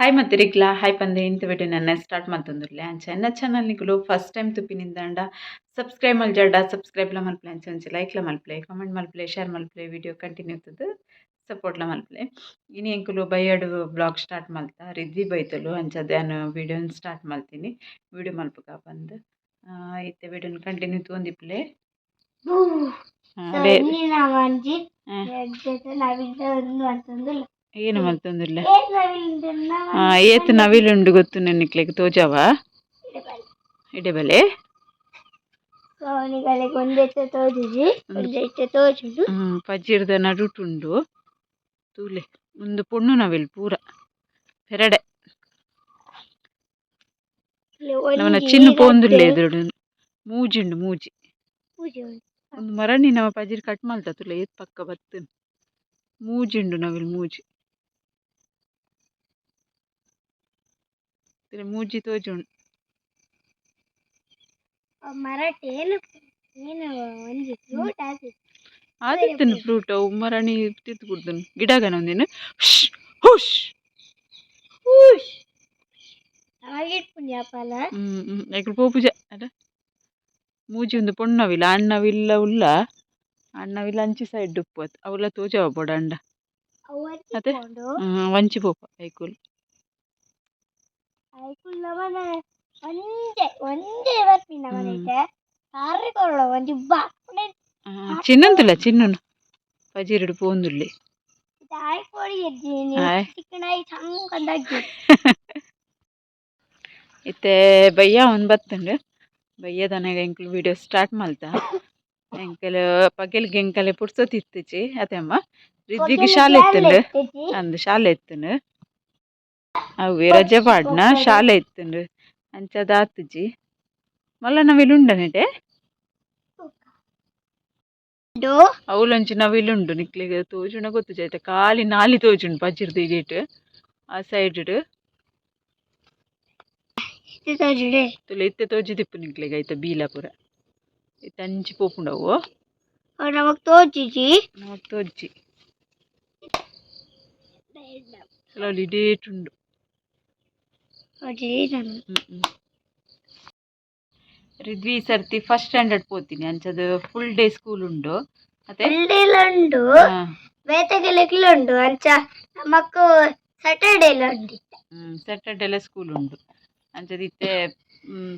Hi ಮತ್ತಿರಿಗ್ಲಾ hi ಪಂದೆ ಇಂತ video ನನ್ನ start ಮಲ್ತೊಂದುಲ್ಲೆ. ಅಂಚ ಎನ್ನ ಚಾನಲ್ ನಿಕುಲು ಫಸ್ಟ್ ಟೈಮ್ ತುಪಿನಿಂದಾಂಡ ಸಬ್ಸ್ಕ್ರೈಬ್ ಮಲ್ಜಾಡ ಸಬ್ಸ್ಕ್ರೈಬ್ಲ ಮಲ್ಪಲೆ, ಅಂಚ ಅಂಚ ಲೈಕ್ಲ ಮಲ್ಪಲೆ, ಕಾಮೆಂಟ್ ಮಲ್ಪಲೆ, ಶೇರ್ ಮಲ್ಪಲೆ, ವಿಡಿಯೋ ಕಂಟಿನ್ಯೂ ಇತ್ತದು ಸಪೋರ್ಟ್ಲ ಮಲ್ಪಲೆ. ಇನಿ ಎಂಕುಲು ಬಯ್ಯಡು ಬ್ಲಾಗ್ ಸ್ಟಾರ್ಟ್ ಮಲ್ತ. ರಿದ್ವಿ ಬೈತಲು, ಅಂಚ ಯಾನ್ ವಿಡಿಯೋನ್ ಸ್ಟಾರ್ಟ್ ಮಲ್ತೀನಿ, ವಿಡಿಯೋ ಮಲ್ಪುಗ ಪಂದ್. ಇತ್ತೆ ವಿಡಿಯೋನ್ ಕಂಟಿನ್ಯೂ ತೂವೊಂದಿಪ್ಪುಲೆ. ಅದೇ. ಒಂಜಿ ನವಿಲ್ ಅಂತಂದಿಲ್ಲ. ಏನು ಮಲ್ತೊಂದುಲ್ಲೆ? ಏತ್ ನವಿಲ್? ಏತ್ ನವಿಲುಂಡು ಗೊತ್ತು ನಿಕ್ಲೆಗ್? ತೋಜಾವ ಇಡೆ ಬಲೆ. ನಿಗಳಿಗೆ ಒಂದೆತ್ತೆ ತೋಜುಜಿ, ಒಂದೆತ್ತೆ ತೋಜುಂಡು. ಪಜಿರ್ದ ನಡುಟುಂಡು ತೂಲೆ. ಉಂದು ಪೊಣ್ಣು ನವಿಲ್, ಪೂರ ಪೆರಡೆ. ನಮನ ಚಿನ್ನು ಪೋಂದುಲ್ಲೆ ಎದುರುಡು. ಮೂಜಿ ಉಂಡು, ಮೂಜಿ. ಪೂಜೆ ಉಂಡು. ಒಂದು ಮರಣಿ ನಮ ಪಜಿರ್ ಕಟ್ ಮಲ್ತ ತೂಲೆ, ಏತ್ ಪಕ್ಕ ಬತ್ತುನ್. ಮೂಜಿ ಉಂಡು ನವಿಲ್, ಮೂಜಿ. ತೂಲೆ, ಮೂಜಿ ತೋಜುಂಡು. ಮರಟ್ ಏನು ಏನು ಒಂಜಿ ಫ್ರೂಟ್ ಆದಿತ್ತು. ಆದಿತ್ತನು ಫ್ರೂಟ್. ಅವು ಮರಣಿ ತಿರ್ತು ಕುಡ್ದನು ಗಿಡಗನ ಒಂದಿನ. ಹುಷ್ ಹುಷ್. ಹುಷ್ ನಮಗೆ ಪುಣ್ಯಪಲ. ಹ್ಮ್ ಹ್ಮ್ ಐಕುಲು ಪೋಪುಜ ಅದ. ಮೂಜಿ ಒಂದು ಪೊಣ್ಣವಿಲ್ಲ, ಅಣ್ಣವಿಲ್ಲ ಉಲ್ಲ. ಅಣ್ಣವಿಲ್ಲ ಅಂಚಿ ಸೈಡ್ ಉಪ್ಪು ಅತ್ ಅವುಲ ತೋಜಾವ ಬೋಡ ಅಂಡ. ಅತ್ತೆ? ಅವು ವಂಚಿ ಪೋಪ ಐಕುಲು. ಐಕುಲ್ ನಮನ ಒಂಜೆ ಒಂಜೆ ಬರ್ಪಿನ ಮನೆಟ್ ಸಾರಿ ಕೊರೊಡ ಒಂಜಿ ಬಾಪುನೆ. ಚಿನ್ನಂತುಲ್ಲ, ಚಿನ್ನನು ಪಜಿರುಡು ಪೋಂದುಲ್ಲೆ. ಆಯ್ ಕೋಡಿ ಎಜ್ಜಿನಿ. ಆಯ್. ಚಿಕ್ಕನಾಯಿ ಚಂಕಂದಾಗಿ. ಇತ್ತೆ ಬಯ್ಯ ಒಂದು ಬತ್ತುಂಡು. ಬಯ್ಯದನಗ ಎಂಕುಲು ವಿಡಿಯೋ ಸ್ಟಾರ್ಟ್ ಮಲ್ತ. ಎಂಕಲ್ ಪಗೆಲ್ಗೆ ಎಂಕಲೆ ಪುರ್ಸೊತ್ತು ಇತ್ತುಜಿ ಅತ್ತೆ ಅಮ್ಮ? ರಿದ್ವಿಗ್ ಶಾಲೆ ಇತ್ತುಂಡು ಅಂದ್, ಶಾಲೆ ಇತ್ತುಂಡು. ಅವೆ ರಜೆ ಪಾಡ್ನ ಶಾಲೆ ಇತ್ತುಂಡು, ಅಂಚದ ಆತುಜಿ. ಮಲ್ಲ ನವಿಲು ಉಂಡ ನೆಟೆ? ಅವ್ಲೊಂಜಿ ನವಿಲುಂಡು, ನಿಕ್ಲೆಗ್ ತೋಜುಂಡ ಗೊತ್ತುಜಿ ಐತ. ಖಾಲಿ ನಾಲಿ ತೋಜುಂಡು ಪಜಿರ್ದ ಇಡೀಟ್ ಆ ಸೈಡ್. ತುಲೆ, ಇತ್ತೆ ತೋಜಿದಿಪ್ಪು ನಿಕ್ಲೆಗ್ ಐತ ಬೀಲ ಪೂರ. ಇತ್ತೆ ಅಂಚಿ ಪೋಪುಂಡವು. ನಮಗ್ ತೋಜುಜಿ. ನಮಕ್ ತೋಜ್ಜಿ. ಕೆಲವು ಇಡೀಟ್ ಉಂಡು. ಹ್ಮ್ ಹ್ಮ್. ರಿದ್ವಿ ಈ ಸರ್ತಿ ಫಸ್ಟ್ ಸ್ಟ್ಯಾಂಡರ್ಡ್ ಪೋತೀನಿ, ಅಂಚದ ಫುಲ್ ಡೇ ಸ್ಕೂಲ್ ಉಂಡು ಅತ್ತೆ? ಉಂಡು. ಬೇತೆಗೆಲೆಗ್ಲ ಉಂಡು, ಅಂಚ ನಮಕ್ ಸ್ಯಾಟರ್ಡೇ ಉಂಡು. ಸ್ಯಾಟರ್ಡೆ ಎಲ್ಲ ಸ್ಕೂಲ್ ಉಂಡು. ಅಂಚದ ಇತ್ತೆ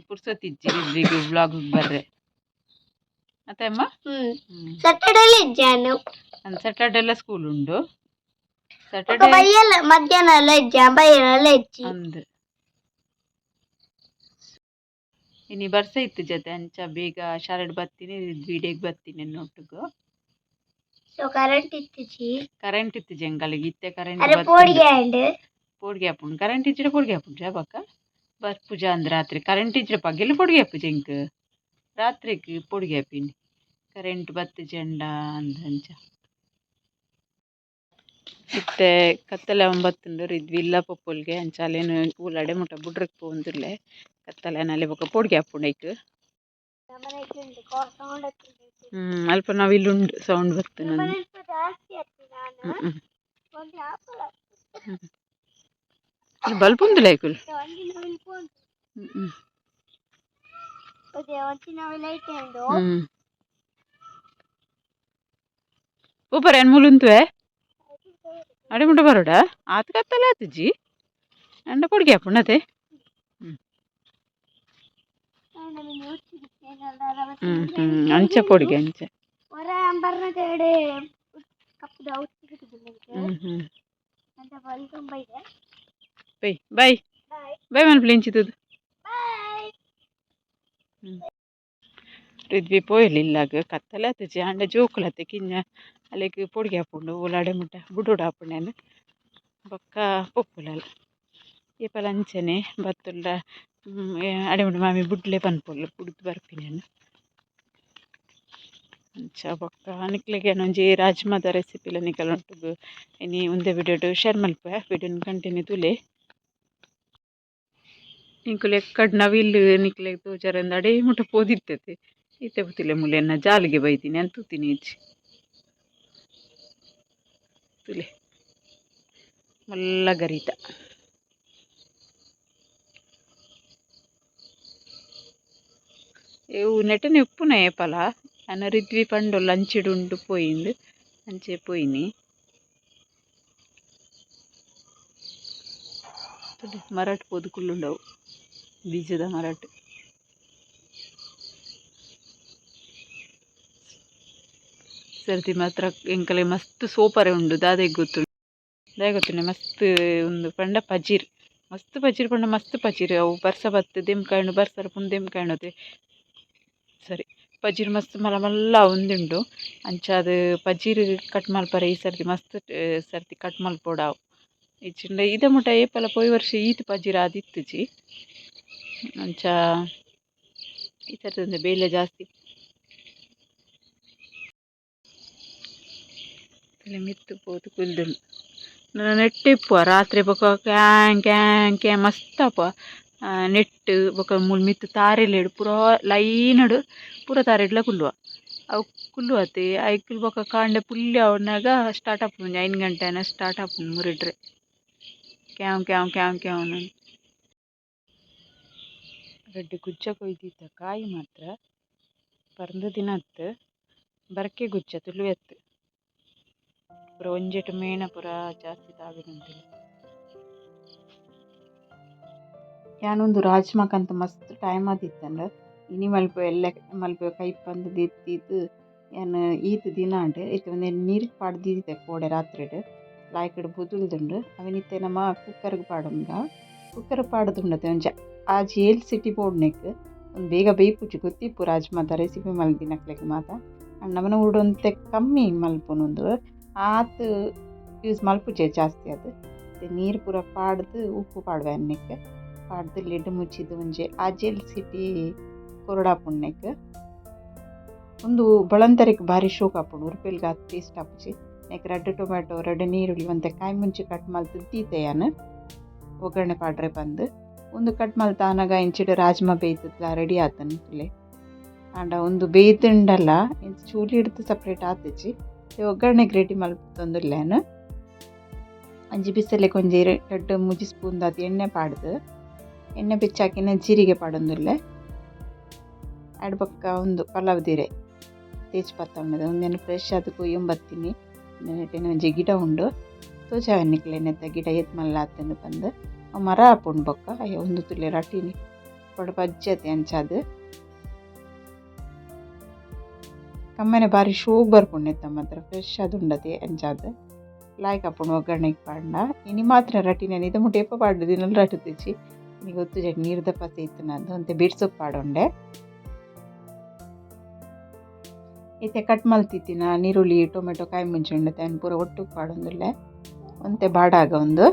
ಪುರ್ಸೊತ್ತಿಜ್ಜಿ ರಿದ್ವಿಗ್ ಬ್ಲಾಗ್ ಬರ್ರೆ ಅತ್ತೆ ಅಮ್ಮ? ಸ್ಯಾಟರ್ಡೇ ಇಜ್ಜಾನು. ಸ್ಯಾಟರ್ಡೆ ಎಲ್ಲ ಸ್ಕೂಲ್ ಉಂಡು. ಬೊಕ್ಕ ಸ್ಯಾಟರ್ಡೆ ಬಯ್ಯಲ್ಲ, ಮಧ್ಯಾಹ್ನ ಎಲ್ಲ ಇಜ್ಜ, ಬಯ್ಯಲ್ಲ ಇಜ್ಜಿ. ಅಂದ್, ಇನಿ ಬರ್ಸ ಇತ್ತು ಜೊತೆ, ಅಂಚ ಬೇಗ ಶಾಲೆಡ್ ಬತ್ತೀನಿ, ವಿಡಿಯೋಗ್ ಬತ್ತೀನಿ ಒಟ್ಟುಗು. ಸೊ ಕರೆಂಟ್ ಇತ್ತಿಜಿ. ಕರೆಂಟ್ ಇತ್ತು ಎಂಕಲೆಗ್, ಇತ್ತೆ ಕರೆಂಟ್. ಅರೆ, ಪೋಡಿಗೆ ಆಂಡ್. ಪೋಡಿಗೆ ಆಪುಂಡು. ಕರೆಂಟ್ ಇಜ್ಜಿಡ ಪೋಡಿಗೆ ಆಪುಂಡು ಬೊಕ್ಕ ಬರ್ಪುಜ ಅಂದ್. ರಾತ್ರಿ ಕರೆಂಟ್ ಇಜ್ಜಿಡ ಪಗೆಲ್ ಪೋಡಿಗೆ ಆಪುಜ ಎಂಕ್, ರಾತ್ರಿಗ್ ಪೋಡಿಗೆ ಆಪಿನಿ ಕರೆಂಟ್ ಬತ್ತಿಜೆಂಡ ಅಂದ್. ಅಂಚ ಇತ್ತೆ ಕತ್ತಲೆ ಬತ್ತುಂಡು. ರಿದ್ವಿ ಇಲ್ಲ ಪೊಪ್ಪೊಲ್ಗೆ, ಅಂಚ ಅಲೆನ್ ಉಲಾಡೆ ಮುಟ್ಟ ಬುಡ್ರಕ್ ಪೋವೊಂದುಲ್ಲೆ. ಕತ್ತಲೆ ಆನಲೆ ಬೊಕ್ಕ ಪೋಡಿಗೆ ಆಪುಂಡು ಐಕ್. ಅಲ್ಪ ನವಿಲುಂಡು, ಸೌಂಡ್ ಬತ್ತುಂಡು. ಜಾಸ್ತಿ ಆಯ್ತು ನಾನು. ಹ್ಮ್ ಹ್ಮ್ ಒಂದು ಆಪಲ್. ಬಲ್ಪ್ ಉಂದುಲ್ಲ ಐಕುಲು. ಒಂಜಿ ನವಿಲ್ ಪೋಂಡು. ಹ್ಮ್ ಹ್ಮ್. ಅದೇ ಒಂಜಿ ನವಿಲ್ ಐತೆ ಉಂಡು. ಪೂಪರೆ ಏನ್ ಮೂಲುಂತುವೆ ಅಡೆ ಮುಟ್ಟ ಬರೋಡ. ಆತ್ ಕತ್ತಲೆ ಆತುಜಿ ಅಂಡ ಪೊಡಿಗೆ ಆಪುಂಡು ಅತೆ. ಹ್ಮ್ ಹ್ಮ್ ಅಂಚ ಪೊಡಿಗೆ ಅಂಚ. ಹೊರ ಅಂಬರ್ನ ಕಡೆ ಕಪ್ಪುದ ಹ್ಮ್ ಹ್ಮ್ ಅಂತ ಬಲ್ಕೊಂಬ ಇದೆ. Bye bye. ಬಾಯ್. ಬೈ ಮನ್ಪುಲೆ ಇಂಚಿತ್ತದು. ಬಾಯ್. ರಿದ್ವಿ ಪೋಯಲ್ ಇಲ್ಲಾಗ. ಕತ್ತಲೆ ಆತುಜಿ ಆಂಡ ಜೋಕುಲತೆ ಕಿಂಜ, ಅಲೆಗ್ ಪೊಡಿಗೆ ಆಪುಂಡು. ಉಲಾಡೆ ಮುಟ್ಟ ಬುಡೊಡು ಆಪುಂಡು. ಬೊಕ್ಕ ಪೊಪ್ಪುಲಲ್ ಏಪಲ ಅಂಚನೆ ಬತ್ತುಂಡ ಅಡೆ ಮುಟ್ಟ ಮಾಮಿ ಬುಡ್ಲೆ ಪನ್ಪೊಲು, ಬುಡ್ದು ಬರ್ಪಿನಿ ಅಂಚ. ಬೊಕ್ಕ ನಿಕ್ಲೆಗ್ ಒಂಜಿ ರಾಜ್ಮಾದ ರೆಸಿಪಿಲ ನಿಕಲೊಟ್ಟುಗು ಇನಿ ಉಂದೆ ವಿಡಿಯೋಡು ಶೇರ್ ಮಲ್ಪುವೆ. ವಿಡಿಯೋನ್ ಕಂಟಿನ್ಯೂ ತೂಲೆ. ಎಂಕುಲು ಎಕ್ಕಡ್ ನವಿಲ್ ನಿಕ್ಲೆಗ್ ತೋಜಾರಂದ್ ಅಡೇ ಮುಟ್ಟ ಪೋದಿತ್ತತೆ. ಇತ್ತೆ ಪುತ್ತಿಲೆ ಮುಲೆನ್ನ ಜಾಲಿಗೆ ಬೈದಿನಿ ಅಂತ ತೂತಿನಿ ಇಜ್ಜಿ. ತುಲೆ, ಮಲ್ಲ ಗರಿತ. ಇವು ನೆಟನೆ ಉಪ್ಪುನ ಏಪಲ ಅನ ರಿದ್ವಿ ಪಂಡೊಲ್ ಅಂಚಿಡ್ ಉಂಡು ಪೋಯಿಂದ್ ಅಂಚೆ ಪೋಯಿನಿ. ಮರಟ್ ಪೋದು ಕುಲ್ಲುಂಡವು ಬೀಜದ ಮರಟ್. ಸರ್ತಿ ಮಾತ್ರ ಎಂಕಲೆ ಮಸ್ತ್ ಸೋಪರೆ ಉಂಡು ದಾದೆಗ್ ಗೊತ್ತುಂಡು ದಾಯೆ ಗೊತ್ತುಂಡೆ ಮಸ್ತ್ ಉಂದು ಪಂಡ ಪಜಿರ್ ಮಸ್ತ್ ಪಜಿರ್ ಪಂಡ ಮಸ್ತ್ ಪಜಿರ್ ಅವು ಬರ್ಸ ಬತ್ತ್ ದೆಂಕಾಂಡು ಬರ್ಸರ ಪುಂಡು ದೆಂಕಾಂಡು ಸರಿ ಪಜಿರ್ ಮಸ್ತ್ ಮಲ್ಲ ಮಲ್ಲ ಉಂದುಂಡು ಅಂಚಾದ್ ಪಜಿರ್ ಕಟ್ ಮಲ್ಪರೆ ಈ ಸರ್ತಿ ಮಸ್ತ್ ಸರ್ತಿ ಕಟ್ ಮಲ್ಪೊಡಾವು ಇಜ್ಜಿಂಡ ಇದ ಮುಟ ಏಪಲ ಪೋಯಿ ವರ್ಷ ಈತ್ ಪಜಿರ್ ಆದಿತ್ತುಜಿ ಅಂಚ ಈ ಸರ್ತಿ ಬೇಲೆ ಜಾಸ್ತಿ. ಮಿತ್ತ್ ಪೋದು ಕುಲ್ದುಂಡು ನನ ನೆಟ್ಟ್ ಇಪ್ಪುವ ರಾತ್ರೆ ಬೊಕ ಕ್ಯಾಂ ಕ್ಯಾಂ ಕ್ಯಾಂ ಮಸ್ತ್ ಆಪುವ ನೆಟ್ಟ್ ಬೊಕ ಮೂಲು ಮಿತ್ತ್ ತಾರೆಲೆಡ್ ಪೂರ ಲೈನ್ ಡ್ ಪೂರ ತಾರೆಡ್ಲ ಕುಲ್ಲುವ ಅವು ಕುಲ್ಲುವತೆ ಐಕುಲು ಬೊಕ ಕಾಂಡೆ ಪುಲ್ಯ ಆವನಗ ಸ್ಟಾರ್ಟ್ ಆಪುಂಡು ಒಂಜಿ 5 ಗಂಟೆ ಆನಗ ಸ್ಟಾರ್ಟ್ ಆಪುಂಡು ಮುರಿಡ್ರೆ ಕ್ಯಾವ್ ಕ್ಯಾವ್ ಕ್ಯಾವ್ ಕ್ಯಾವ್ ರಡ್ಡ್ ಗುಜ್ಜ ಕೊಯ್ದಿತ್ತ ಕಾಯಿ ಮಾತ್ರ ಪರ್ಂದ್ ದಿನತ್ ಬರ್ಕೆ ಗುಜ್ಜ ತುಳುವೆತ್ ಪೂರ ಒಂಜೆಟ್ ಮೇಣ ಪೂರ ಜಾಸ್ತಿ ತಾಗಿದುಂಡು. ಯಾನೊಂದು ರಾಜ್ಮಕಂತ ಮಸ್ತ್ ಟೈಮ್ ಆದಿತ್ತಂಡ್ ಇನಿ ಮಲ್ಪ ಎಲ್ಲೆ ಮಲ್ಪ ಕೈಪಂದ್ ದೆತ್ತಿದ್ ಯಾನ್ ಈತ್ ದಿನ ಆಂಡ್ ಇತ್ತೆ ಒಂದೆನ್ ನೀರ್ ಪಾಡ್ದ್ ದೀತೆ ಕೋಡೆ ರಾತ್ರೆಡ್ ಲಾಯ್ಕಡ್ ಬೊದುಲ್ದುಂಡು ಅವೆನ್ ಇತ್ತೆ ನಮ ಕುಕ್ಕರ್ಗ್ ಪಾಡೊಂದ ಕುಕ್ಕರ್ ಪಾಡ್ದುಂಡತೆ ಒಂಜಿ ಆಜಿ ಏಳ್ ಸಿಟಿ ಬೋಡ್ನೆಕ್ ಒಂದು ಬೇಗ ಬೇಯ್ಪುಜಿ ಗೊತ್ತಿಪ್ಪು ರಾಜ್ಮಾದ ರೆಸಿಪಿ ಮಲ್ದಿನಕ್ಲೆಗ್ ಮಾತ ಆಂಡ ನಮನ ಊರುಡು ಒಂತೆ ಕಮ್ಮಿ ಮಲ್ಪುನುಂದು ಆತ್ ಯೂಸ್ ಮಲ್ಪುಜೆರ್ ಜಾಸ್ತಿ ಆದ್ ನೀರು ಪೂರ ಪಾಡ್ದು ಉಪ್ಪು ಪಾಡುವೆ ಅನ್ನೆಕ್ ಪಾಡ್ದು ಲಿಡ್ ಮುಚ್ಚಿದ್ ಒಂಜಿ ಆಜೇಳ್ ಸಿಟಿ ಕೊರೊಡಾಪುಂಡು ಉಂದು ಬಳಂತರೆಗ್ ಬಾರಿ ಶೋಕ್ ಆಪುಂಡು ಉರ್ಪೆಲ್ಗ್ ಆತ್ ಟೇಸ್ಟ್ ಆಪುಜಿ ನೆಕ್ ರಡ್ಡ್ ಟೊಮೆಟೊ ರಡ್ಡ್ ನೀರುಳ್ಳಿ ಒಂತೆ ಕಾಯಿ ಮುಂಚಿ ಕಟ್ ಮಲ್ತ್ ದೀತೆ ಯಾನ್ ಒಗ್ಗರಣೆ ಪಾಡ್ರೆ ಪಂದ್ ಉಂದು ಕಟ್ ಮಲ್ತ್ ಆನಗ ಇಂಚಿಡ್ ರಾಜ್ಮಾ ಬೇಯ್ತುದ್ಲ ರೆಡಿ ಆತುಂಡು ತೂಲೆ ಆಂಡ ಉಂದು ಬೇಯ್ತುಂಡಲ ಚೂಲಿ ಹಿಡ್ದು ಸಪ್ರೇಟ್ ಆತಿಜಿ ಒಗ್ಗರಣೆಗ್ ರೆಡಿ ಮಲ್ತೊಂದುಲ್ಲೆ ಯಾನ್. ಒಂಜಿ ಬಿಸಲೆಗ್ ಒಂಜಿ ರಡ್ಡ್ ಮೂಜಿ ಸ್ಪೂನ್ ದಾತ್ ಎಣ್ಣೆ ಪಾಡ್ದು ಎಣ್ಣೆ ಬೆಚ್ಚಾಕಿನ ಜೀರಿಗೆ ಪಾಡೊಂದುಲ್ಲೆ ಆಯ್ಡ್ ಬೊಕ್ಕ ಉಂದು ಪಲಾವ್ ದಿರೆ ತೇಜ್ ಪತ್ತ ಉಂಡು ಉಂದೆನ್ ಫ್ರೆಶ್ ಆದ್ ಕೊಯ್ಯೊಂದು ಬತ್ತಿನಿ ನೆಟೆ ಒಂಜಿ ಗಿಡ ಉಂಡು ತೋಜಾವೆ ನಿಕ್ಲೆ ನೆತ್ತ ಗಿಡ ಏತ್ ಮಲ್ಲ ಆತುಂಡು ಪಂದ್ ಅವು ಮರ ಆಪುಂಡು ಬೊಕ್ಕ ಅಯ್ಯೋ ಉಂದು ತೂಲೆ ರಟ್ಟಿನಿ ಬೊಡ ಬಜ್ಜಿ ಅಂಚಾದ್ ಕಮ್ಮನೆ ಬಾರಿ ಶೋಕ್ ಬರ್ಪುಂಡು ನೆತ್ತ ಮಾತ್ರ ಫ್ರೆಶ್ ಆದ್ ಉಂಡತೆ ಅಂಚಾದ್ ಲಾಯ್ಕ್ ಆಪುಂಡು ಒಗ್ಗರಣೆಗ್ ಪಾಡ್ಂಡ ಇನಿ ಮಾತ್ರ ರಟ್ಟಿನ ಇದ ಮುಟ ಏಪ ಪಾಡ್ದಿನಲ್ ರಟ್ಟುದಿಜ್ಜಿ ಇನಿ ಗೊತ್ತುಜಿ ನೀರ್ದ ಪಸೆ ಇತ್ತುಂದು ಒಂತೆ ಬೇರ್ಸೊಪ್ಪು ಪಾಡೊಂಡೆ ಇತ್ತೆ ಕಟ್ ಮಲ್ತಿತ್ತಿನ ನೀರುಳ್ಳಿ ಟೊಮೆಟೊ ಕಾಯಿ ಮುಂಚಿ ಉಂಡತೆ ಐನ್ ಪೂರ ಒಟ್ಟುಗು ಪಾಡೊಂದುಲ್ಲೆ ಒಂತೆ ಬಾಡಾಗ ಉಂದು.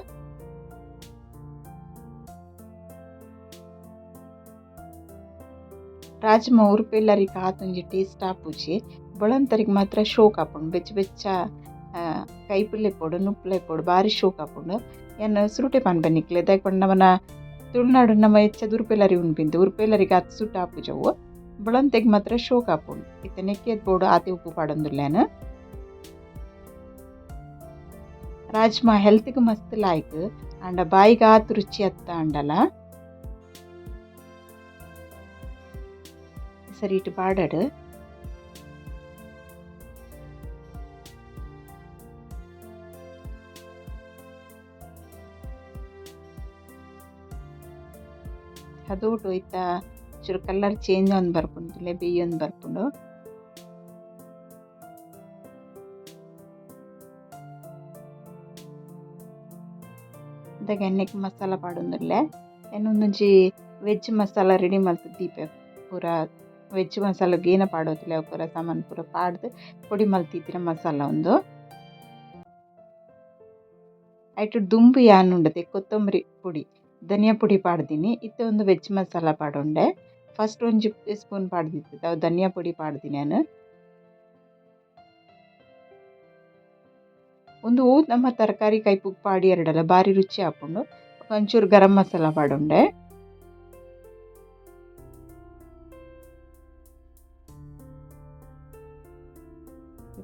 ರಾಜ್ಮಾ ಉರ್ಪೆಲ್ಲರಿಗ್ ಆತೊಂಜಿ ಟೇಸ್ಟ್ ಆಪುಜಿ ಬೊಳಂತರಿಗ್ ಮಾತ್ರ ಶೋಕ್ ಆಪುಂಡು ಬೆಚ್ಚ ಬೆಚ್ಚ ಕೈಪುಲ್ಲೆ ಇಪ್ಪೊಡು ನುಪ್ಪುಲ ಇಪ್ಪೊಡು ಬಾರಿ ಶೋಕ್ ಆಪುಂಡು. ಯಾನ್ ಸುರುಟೆ ಪನ್ಪೆ ನಿಕ್ಲೆ ದಾಯೆ ಪಂಡ ನಮನ ತುಳುನಾಡು ನಮ ಹೆಚ್ಚ ಉರ್ಪೆಲರಿ ಉನ್ಪಿಂದು ಉರ್ಪೆಲರಿಗ್ ಆತ್ ಸುಟ್ ಆಪುಜಿ ಅವು ಬೊಳಂತೆಗ್ ಮಾತ್ರ ಶೋಕ್ ಆಪುಂಡು ಇತ್ತೆ ನೆಕ್ಕ್ ಬೋಡು ಆತೆ ಉಪ್ಪು ಪಾಡೊಂದುಲ್ಲೆ ಯಾನ್. ರಾಜ್ಮಾ ಹೆಲ್ತ್ಗ್ ಮಸ್ತ್ ಲಾಯ್ಕ್ ಆಂಡ ಬಾಯಿಗ್ ಆತ್ ರುಚಿ ಅತ್ತ ಆಂಡಲ ಸರಿಟ್ ಬಾಡಡ್. ಹದೋಟು ಇತ್ತ ಚೂರು ಕಲರ್ ಚೇಂಜ್ ಆವೊಂದು ಬರ್ಪುಂಡು ತೂಲೆ ಬೇಯೊಂದು ಬರ್ಪುಂಡು. ಇಂದಗ ಎಣ್ಣೆಗ್ ಮಸಾಲ ಪಾಡೊಂದುಲ್ಲೆ ಯಾನ್ ಉಂದೊಂಜಿ ವೆಜ್ ಮಸಾಲ ರೆಡಿ ಮಲ್ತ್ ದೀಪೆ ಪೂರ ವೆಜ್ ಮಸಾಲಗ್ ಏನ ಪಾಡೊಂದುಲ್ಲೆ ಅವು ಪೂರ ಸಾಮಾನ್ ಪೂರ ಪಾಡ್ದು ಪೊಡಿ ಮಲ್ತಿತ್ತಿನ ಮಸಾಲ ಉಂದು. ಐಟ್ ದುಂಬು ಯಾನ್ ಉಂಡತೆ ಕೊತ್ತಂಬರಿ ಪೊಡಿ ಧನಿಯಾ ಪುಡಿ ಪಾಡ್ದಿನಿ ಇತ್ತೆ ಒಂದು ವೆಜ್ ಮಸಾಲ ಪಾಡೊಂಡೆ ಫಸ್ಟ್ ಒಂಜಿ ಸ್ಪೂನ್ ಪಾಡ್ದಿತ್ತೆ ಅವು ಧನಿಯಾ ಪೊಡಿ ಪಾಡ್ದಿನಿ ಯಾನ್. ಉಂದು ಒವು ನಮ್ಮ ತರಕಾರಿ ಕೈಪುಗ್ ಪಾಡಿಯೆರ್ಡಲ ಬಾರಿ ರುಚಿ ಆಪುಂಡು ಒಂಚೂರು ಗರಂ ಮಸಾಲ ಪಾಡೊಂಡೆ.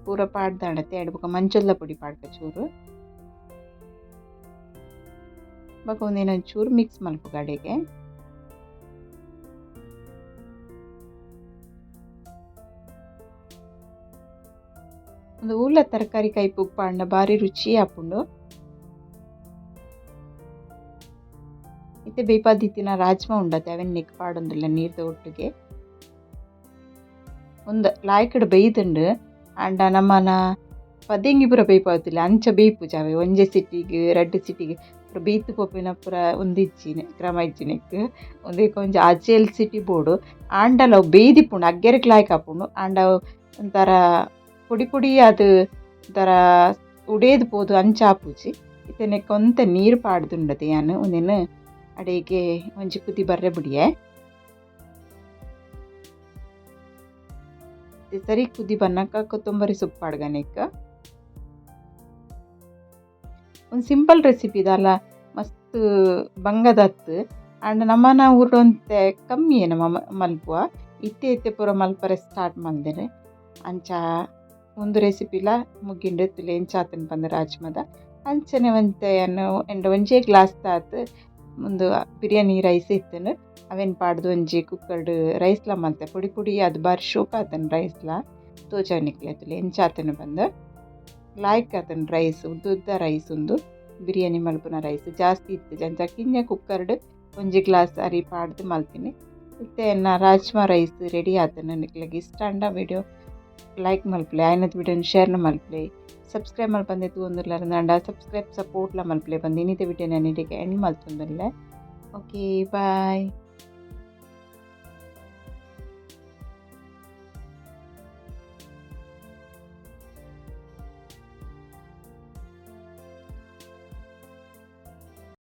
ಪೂರ ಪಾಡ್ದಾಂಡತೆ ಐಡ್ ಬೊಕ ಮಂಜೊಲ್ದ ಪೊಡಿ ಪಾಡ್ಕ ಚೂರು ಬೊಕ ಉಂದೆನ್ ಒಂಚೂರು ಮಿಕ್ಸ್ ಮಲ್ಪುಗ ಅಡೆಗೆ. ಉಂದು ಊಲ ತರಕಾರಿ ಕೈಪುಗ್ ಪಾಡ್ಂಡ ಬಾರಿ ರುಚಿ ಆಪುಂಡು. ಇತ್ತೆ ಬೇಯ್ಪಾದಿತ್ತಿನ ರಾಜ್ಮಾ ಉಂಡತೆ ಅವೆನ್ ನೆಕ್ ಪಾಡೊಂದುಲ್ಲೆ ನೀರ್ದ ಒಟ್ಟುಗೆ. ಉಂದು ಲಾಯ್ಕಡ್ ಬೇಯ್ದುಂಡು ಆಂಡ ನಮನ ಪದೆಂಗಿ ಪೂರ ಬೇಯ್ಪಾವುದಿಲ್ಲ ಅಂಚ ಬೇಯ್ಪುಜಿ ಅವೆ ಒಂಜೆ ಸಿಟಿಗ್ ರಡ್ಡ್ ಸಿಟಿಗ್ ಪೂರ ಬೇಯ್ತ್ ಪೋಪಿನ ಪೂರ ಉಂದು ಇಜ್ಜಿ ಕ್ರಮ ಇಜ್ಜಿ ನೆಕ್ಕ್. ಉಂದೆಕ್ ಒಂಜಿ ಆಜೇಲ್ ಸಿಟಿ ಬೋಡು. ಆಂಡಲ ಅವು ಬೇಯ್ದಿಪ್ಪುಂಡು ಅಗ್ಗೆರೆಗ್ ಲಾಯ್ಕ್ ಆಪುಂಡು. ಆಂಡ ಅವು ಒಂಥರ ಪೊಡಿ ಪೊಡಿ ಆದ್ ಒಂಥರ ಉಡೇದ್ ಪೋದು ಅಂಚ ಆಪುಜಿ. ಇತ್ತೆ ನೆಕ್ಕ್ ಒಂತೆ ನೀರು ಪಾಡ್ದುಂಡತೆ ಯಾನ್ ಉಂದೆನ್ ಅಡೆಗೆ ಒಂಜಿ ಕುದಿ ಬರ್ರೆ ಬುಡಿಯೆ. ಸರಿ ಕುದಿ ಬನ್ನಗ ಕೊತ್ತಂಬರಿ ಸೊಪ್ಪು ಪಾಡ್ಗ ನೆಕ್ಕ್. ಒಂದು ಸಿಂಪಲ್ ರೆಸಿಪಿ ದಾಲ ಮಸ್ತ್ ಬಂಗದತ್ತ್. ಆಂಡ ನಮನ ಊರುಡು ಒಂತೆ ಕಮ್ಮಿಯೇ ನಮ ಮಲ್ಪುವ. ಇತ್ತೆ ಇತ್ತೆ ಪೂರ ಮಲ್ಪರೆ ಸ್ಟಾರ್ಟ್ ಮಲ್ದೆರ್. ಅಂಚ ಉಂದು ರೆಸಿಪಿಲ ಮುಗಿಂಡ್ ತೂಲೆ ಎಂಚ ಆತುಂಡು ಪಂದ್ ರಾಜ್ಮದ. ಅಂಚನೆ ಒಂತೆ ಯಾನ್ ಎಂಡ ಒಂಜೇ ಗ್ಲಾಸ್ ದಾತ್ ಉಂದು ಬಿರಿಯಾನಿ ರೈಸ್ ಇತ್ತುಂಡು ಅವೆನ್ ಪಾಡ್ದ್ ಒಂಜಿ ಕುಕ್ಕರ್ಡ್ ರೈಸ್ಲ ಮಲ್ತೆ. ಪೊಡಿ ಪೊಡಿ ಆದ್ ಬಾರಿ ಶೋಕು ಆತುಂಡು ರೈಸ್ಲ. ತೋಜಾವ್ ನಿಕ್ಲೆ ತೂಲೆ ಎಂಚ ಆತುಂಡು ಪಂದ್. ಲಾಯ್ಕ್ ಆತುಂಡು ರೈಸ್ ಉದ್ದ ಉದ್ದ ರೈಸ್ ಉಂದು ಬಿರಿಯಾನಿ ಮಲ್ಪುನ ರೈಸ್ ಜಾಸ್ತಿ ಇತ್ತಿಜಿ ಅಂಚ ಕಿನ್ಯ ಕುಕ್ಕರ್ಡ್ ಒಂಜಿ ಗ್ಲಾಸ್ ಅರಿ ಪಾಡ್ದ್ ಮಲ್ತಿನಿ. ಇತ್ತೆ ಎನ್ನ ರಾಜ್ಮಾ ರೈಸ್ ರೆಡಿ ಆತುಂಡು. ನಿಕ್ಲೆಗ್ ಇಷ್ಟ ಆಂಡ ವಿಡಿಯೋ ಲೈಕ್ ಮಲ್ಪುಲೆ ಆಯಿನಾತ್ ವಿಡಿಯೋನ್ ಶೇರ್ ಲ ಮಲ್ಪುಲೆ. ಸಬ್ಸ್ಕ್ರೈಬ್ ಮಲ್ಪಂದೆ ತೂವೊಂದುಲ್ಲೆರ್ ಸಬ್ಸ್ಕ್ರೈಬ್ ಸಪೋರ್ಟ್ ಲ ಮಲ್ಪುಲೆ ಪಂದ್ ಇನಿತ ವಿಡಿಯೋನ್ ಯಾನ್ ಇಡೆಗ್ ಎಂಡ್ ಮಲ್ತೊಂದುಲ್ಲೆ. Okay bye.